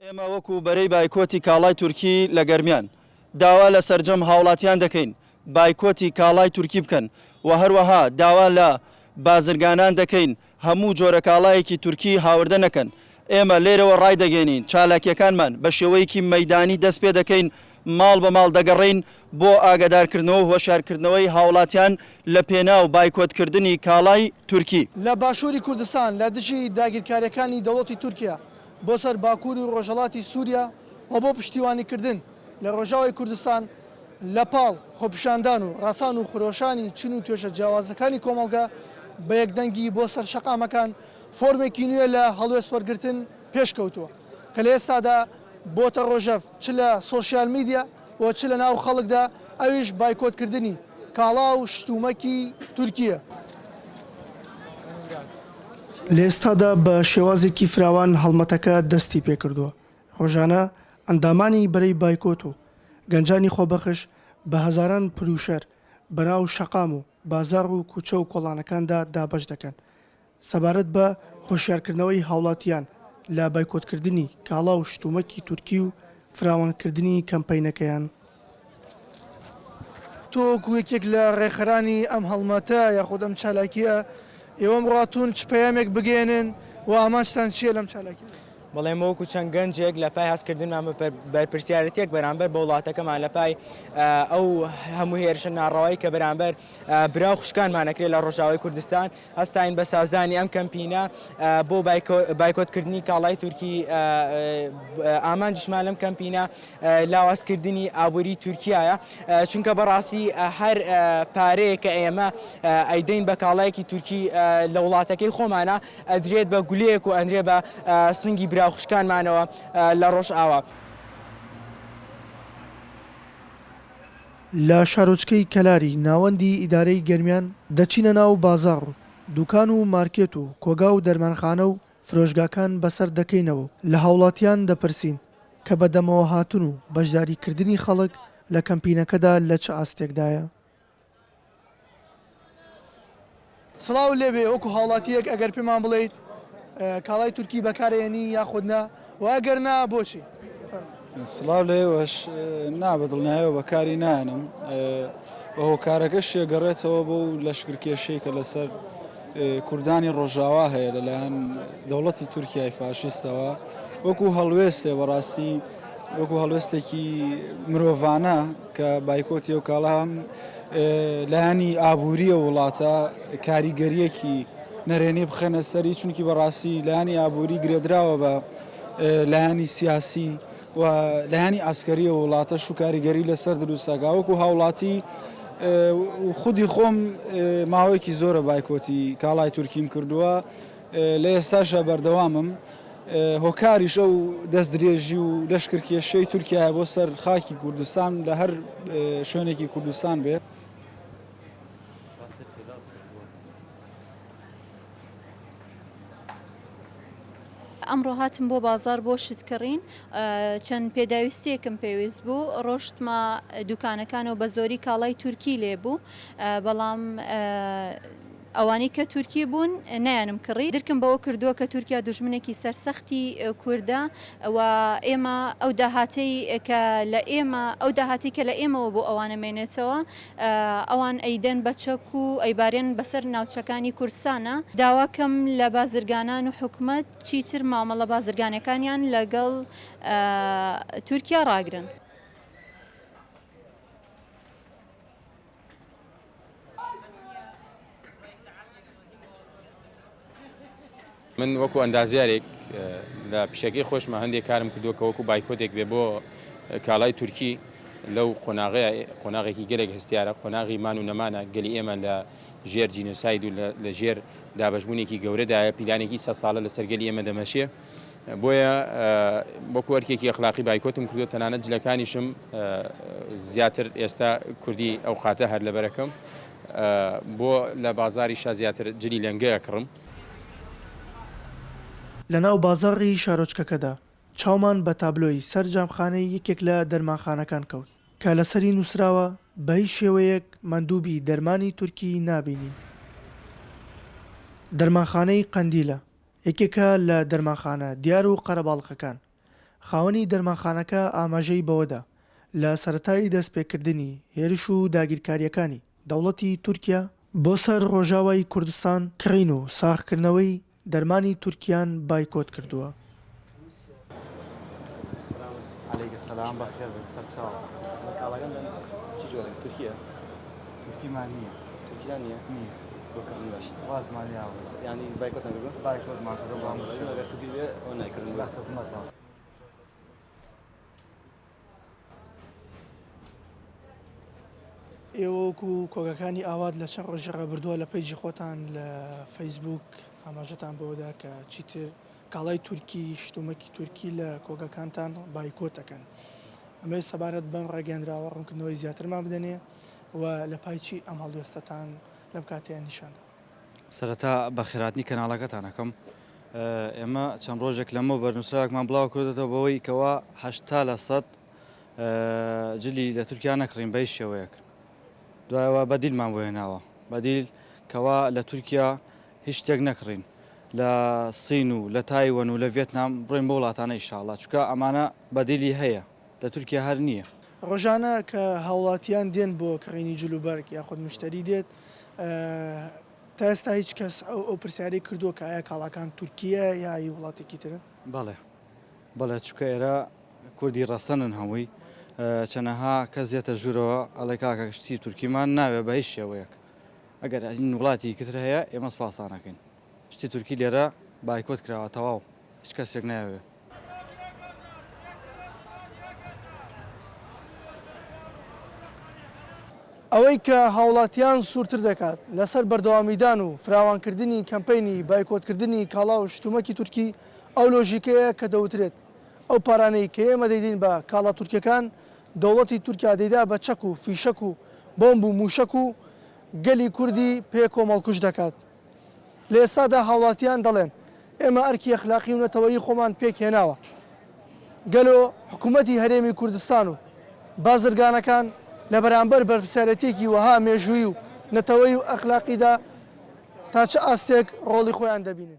ئێمە وەکو بەرەی بایکۆتی کاڵای تورکی لە گەرمیان، داوا لە سەرجەم هاوڵاتیان دەکەین بایکۆتی کاڵای تورکی بکەن و هەروەها داوا لە بازرگانان دەکەین هەموو جۆرە کاڵایەکی تورکی هاوردە نەکەن. ئێمە لێرەوە ڕایدەگەیەنین چالاکییەکانمان بە شێوەیەکی مەیدانی دەست پێدەکەین، ماڵ بە ماڵ دەگەڕێین بۆ ئاگادارکردنەوە و هۆشیارکردنەوەی هاوڵاتیان لە پێناو بایکۆتکردنی کاڵای تورکی. لە باشووری کوردستان لە دژی داگیرکارییەکانی دەوڵەتی تورکیا بۆ سەر باکوور و ڕۆژهەڵاتی سووریا و بۆ پشتیوانیکردن لە ڕۆژاوای کوردستان لە پاڵ خۆپیشاندان و ڕاسان و خرۆشانی چین و توێژە جیاوازەکانی کۆمەڵگە بە یەکدەنگی بۆ سەر شەقامەکان فۆرمێکی نوێ لە هەڵوێست وەرگرتن پێشکەوتووە کە لە ئێستادا بۆتە ڕۆژەڤ چ لە سۆشیال میدیا و چ لە ناو خەڵکدا ئەویش بایکۆتکردنی کاڵا و شتومەکی تورکییە. لە ئێستادا بە شێوازێکی فراوان هەڵمەتەکە دەستی پێکردووە، ڕۆژانە ئەندامانی بەرەی بایکۆت و گەنجانی خۆبەخش بە هەزاران پروشەر بەناو شەقام و بازاڕ و کوچە و کۆڵانەکاندا دابەش دەکەن سەبارەت بە هۆشیارکردنەوەی هاوڵاتیان لە بایکۆتکردنی کاڵا و شتومەکی تورکی و فراوانکردنی کەمپەینەکەیان. تۆ وەکو یەکێک لە ڕێکخەرانی ئەم هەڵمەتە یاخود ئەم چالاکییە، ئێوە ئەمڕۆ هاتوون چ پەیامێک بگەیەنن و ئامانجتان چییە لەم چالاکییە؟ بەڵێ ئێمە وەکو چەند گەنجێک لە پای هەستکردنمان بە بەرپرسیارەتیەک بەرامبەر بە وڵاتەکەمان لە پای ئەو هەموو هێرشە ناڕەوای کە بەرامبەر برا و خوشکانمان ئەکرێت لە ڕۆژاوای کوردستان هەستاین بە سازدانی ئەم کەمپینە بۆ بایکۆتکردنی کاڵای تورکی ئامانجشمان لەم کەمپینە لاوازکردنی ئابووری تورکیایە چونکە بەڕاستی هەر پارەیە کە ئێمە ئەیدەین بە کاڵایەکی تورکی لە وڵاتەکەی خۆمانە ئەدرێت بە گولەیەک و ئەنرێ بە سنگی برا و خوشکانمانەوە لە ڕۆژئاوا. لە شارۆچکەی کەلاری ناوەندی ئیدارەی گەرمیان دەچینە ناو بازاڕ و دوکان و مارکێت و کۆگا و دەرمانخانە و فرۆشگاکان بەسەر دەکەینەوە و لە هاوڵاتیان دەپرسین کە بەدەمەوەهاتن و بەشداریکردنی خەڵک لە کەمپینەکەدا لە چ ئاستێکدایە. سڵاو لێبێ وەکو هاوڵاتیەک ئەگەر پێمان بڵێیت کاڵای تورکی بەکارئێنی یاخود نا و ئەگەر نا بۆچی؟ سڵاو لە ئێوەش نا بە دڵنیایەوە بەکاری نایەنم بە هۆکارەکەش گەڕێتەوە بۆ لەشکرکێشەی کە لەسەر کوردانی ڕۆژاوا هەیە لەلایەن دەوڵەتی تورکیای فاشیستەوە وەکو هەڵوێستێ بەڕاستی وەکو هەڵوێستێکی مرۆڤانە کە بایکۆتی ئەو کاڵا هەم لایەنی ئابووریە وڵاتە کاریگەریەکی نەرێنی بخەنە سەری چونکی بەڕاستی لایەنی ئابووری گرێدراوە بە لایەنی سیاسی و لایەنی ئاسکەریە وڵاتە شو کاریگەری لەسەر دروستەکە وەکو هاوڵاتی خودی خۆم ماوەیەکی زۆرە بایکۆتی کاڵای تورکیم کردووە لە ئێستاشا بەردەوامم، هۆکاریش ئەو دەستدرێژی و لەشکرکێشیەی تورکیایە بۆ سەر خاکی کوردستان لە هەر شوێنێکی کوردستان بێ. ئەمڕۆ هاتم بۆ بازاڕ بۆ شت کڕین چەند پێداویستیەکم پێویست بوو ڕۆشتمە دوکانەکانەوە بە زۆری کاڵای تورکی لێ بوو بەڵام ئەوانەی کە تورکی بوون نەیانم کڕی. درکم بەوە کردووە کە تورکیا دوژمنێکی سەرسەختی کوردە و ئێمە ئەو داهاتەی کە لە ئێمە ئەو داهاتەی کە لە ئێمەوە بۆ ئەوان ئەمێنێتەوە ئەوان ئەیدەن بە چەک و ئەیبارێنن بەسەر ناوچەکانی کوردستانا. داواکەم لە بازرگانان و حکومەت چیتر مامەڵە بازرگانیەکانیان لەگەڵ تورکیا ڕاگرن. من وەکو ئەندازیارێک لە پیشەکەی خۆشمە هەندێک کارم کردووە کە وەکو بایکۆتێک بێ بۆ کاڵای تورکی لەو قۆناغەیە قۆناغێکی گەلێک هەستیارە قۆناغی مان و نەمانە گەلی ئێمە لە ژێر جینۆساید و لە ژێر دابەشبوونێکی گەورەدایە پیلانێکی سە ساڵە لەسەر گەلی ئێمە دەمەشێ بۆیە وەکو ئەرکێکی ئەخلاقی بایکۆتم کردووە تەنانەت جلەکانیشم زیاتر ئێستا کوردی ئەو قاتە هەر لەبەرەکەم بۆ لە بازاریشا زیاتر جلی لەنگە ئەکڕم. لەناو بازاڕی شارۆچکەکەدا چاومان بە تابلۆی سەر جامخانەی یەکێک لە دەرمانخانەکان کەوت کە لەسەری نووسراوە بە هیچ شێوەیەک مەندووبی دەرمانی تورکی نابینین. دەرمانخانەی قەندیلە یەکێکە لە دەرمانخانە دیار و قەرەباڵخەکان. خاوەنی دەرمانخانەکە ئاماژەی بەوەدا، لە سەرەتای دەستپێکردنی هێرش و داگیرکارییەکانی دەوڵەتی تورکیا بۆ سەر ڕۆژاوای کوردستان، کڕین و ساغکردنەوەی دەرمانی تورکیان بایکۆت کردووە. ئێوە وەکو کۆگاکانی ئاوات لە چەند ڕۆژی ڕابردووە لە پەیجی خۆتان لە فەیسبووک ئاماژەتان بەوەدا کە چیتر کاڵای تورکی شتومەکی تورکی لە کۆگاکانتان بایکۆت ئەکەن ئەمەوێت سەبارەت بەم ڕاگەیەندراوە ڕوونکردنەوەی زیاترمان بدەنێ و لە پای چی ئەم هەڵوێستەتان لەم کاتەیە نیشاندا؟ سەرەتا بەخێرهاتنی کەناڵەکەتان ئەکەم. ئێمە چەند ڕۆژێک لەمەوبەر نووسراوێکمان بڵاو کردێتەوە بەوەی کەوا 80 لە سەد جلی لە تورکیا نەکڕین بە هیچ شێوەیەک. دوایەوە بەدیلمان بۆ هێناوە. بەدیل کەوا لە تورکیا هیچ شتێک نەکڕین. لە سین و لە تایوەن و لە ڤێتنام بڕۆین بۆ وڵاتانە ئیشاڵڵا چونکە ئەمانە بەدیلی هەیە لە تورکیا هەر نییە. ڕۆژانە کە هاوڵاتیان دێن بۆ کڕینی جلوبەرگ یاخود مشتەری دێت تا ئێستا هیچ کەس ئەو ئەو پرسیارەی کردووە کە ئایا کاڵاکان تورکییە یا هی وڵاتێکی ترن؟ بەڵێ بەڵێ چونکە ئێرە کوردی ڕەسەنن هەمووی چەنەها کەس دێتە ژوورەوە ئەڵێ کاکە شتی تورکیمان ناوێ بە هیچ شێوەیەک ئەگەر هین وڵاتی کتر هەیە ئێمە سپاسان ئەکەین شتی تورکی لێرە بایکۆت کراوە تەواو هیچ کەسێک نایەوێ. ئەوەی کە هاوڵاتیان سوورتر دەکات لەسەر بەردەوامیدان و فراوانکردنی کەمپەینی بایکۆتکردنی کاڵا و شتومەکی تورکی ئەو لۆژیکەیە کە دەوترێت ئەو پارانەی کە ئێمە دەیدەین بە کاڵا تورکیەکان دەوڵەتی تورکیا دەیدا بە چەک و فیشەک و بۆمب و موشەک و گەلی کوردی پێ کۆمەڵکوژ دەکات. لە ئێستادا هاوڵاتیان دەڵێن، ئێمە ئەرکی ئەخلاقی و نەتەوەیی خۆمان پێکهێناوە، گەلۆ حکومەتی هەرێمی کوردستان و بازرگانەکان لە بەرامبەر بەرپرسیارێتیەکی وەها مێژوویی و نەتەوەیی و ئەخلاقیدا تا چ ئاستێک ڕۆڵی خۆیان دەبینن؟